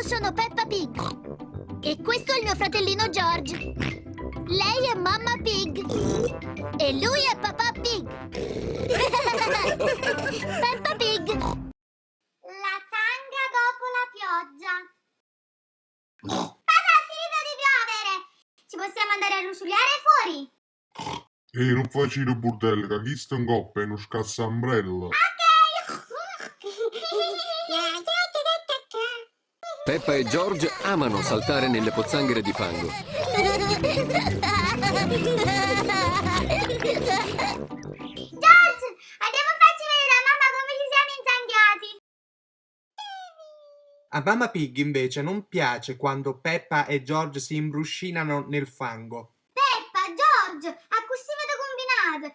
sono Peppa Pig. E questo è il mio fratellino George. Lei è Mamma Pig. E lui è Papà Pig. Peppa Pig. La zanga dopo la pioggia. Papà, è finito di piovere. Ci possiamo andare a ruciuliare fuori. E non facile bordello, che chi sta in coppa è uno scassambrello. Peppa e George amano saltare nelle pozzanghere di fango. George, andiamo a farci vedere a mamma come ci siamo inzanghiati. A Mamma Pig invece non piace quando Peppa e George si imbruscinano nel fango. Peppa, George, a così vedo combinato.